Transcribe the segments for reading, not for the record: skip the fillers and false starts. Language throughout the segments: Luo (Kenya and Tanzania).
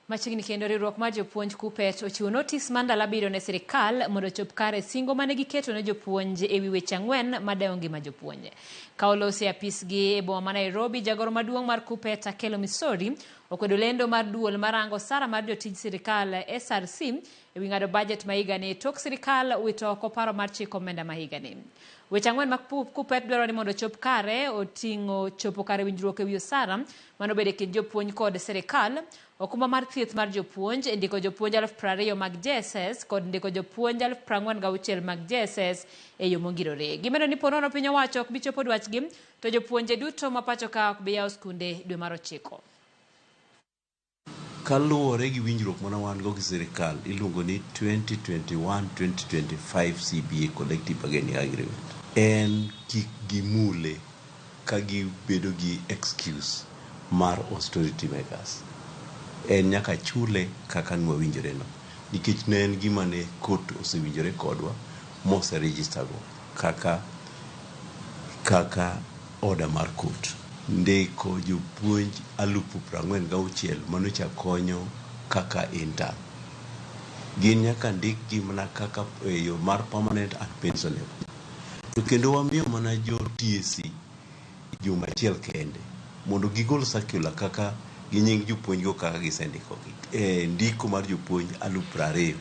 Machiegni kendo riwruok mar jopuonj KUPPET ochiwo notis mar ndalo abiriyo ne sirikal mondo ochop kare singo mane giketo ne jopuonj ewi weche ang'wen madewo ngima jopuonj. Ka olosi e apisgi e boma ma Nairobi, jagoro maduong' mar KUPPET Akelo Misori okwedo lendo mar duol marango osara mar jotij sirikal SRC ewi ng'ado bajet ma higani tok sirikal wito oko paro mar chiko omenda ma higani. Weche ang'wen ma KUPPET dwaro ni mondo ochop kare oting'o chopo kare winjruok ewi osara manobedo e kind jopuonj kod sirikal, okumba mar thieth mar jopuonj, ndiko jopuonj 20,000 mag JSS kod ndiko jopuonj 46,000 mag JSS e yo mongirore. Gimedo ni ponono piny owacho ok bi chopo dwachgi to jopuonje duto ma pacho ka ok bi yawo skunde dwe mar ochiko. Kaluwore gi winjruok mana wan go gi sirikal iluongo ni 2021-2025 CBA Collective Bargaining Agreement en kik gimule ka gibedo gi excuse mar austerity measures. En nyaka chule kaka nwawinjore no nikech ne en gima ne court osewinjore kodwa mose register go kaka kaka order mar court. Ndiko jopuonj 46,000 manocha konyo kaka intern. Gin nyaka ndikgi mana kaka e yo mar permanent and pensionable. To kendo wamiyo mana jo TSC juma achiel kende mondo gigol circular kaka gi nying jopuonjgo kaka gisendikogi. E, ndiko mar jopuonj 20,000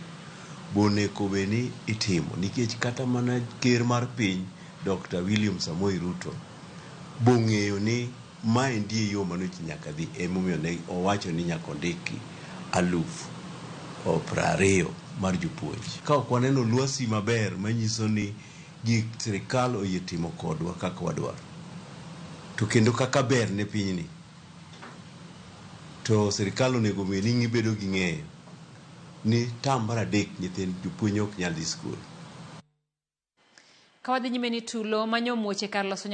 bonego bed ni itimo nikech kata mana ker mar piny Dr. William Samoei Ruto bong'eyo ni maendi e yo manochi nyaka dhi emomiyo ne owacho ni nyaka ondiki 20,000 mar jopuonj. Ka ok waneno lwasi maber manyiso ni gik sirikal oyie timo kodwa kaka wadwaro to kendo kaka ber ne pinyni to sirikal onego bed ni gibedo gi ng'eyo ni tam mar adek nyithind jopuonj ok nyal dhi skul. Ka wadhi nyime ni tulo manyo muoche kar loso nyamburko.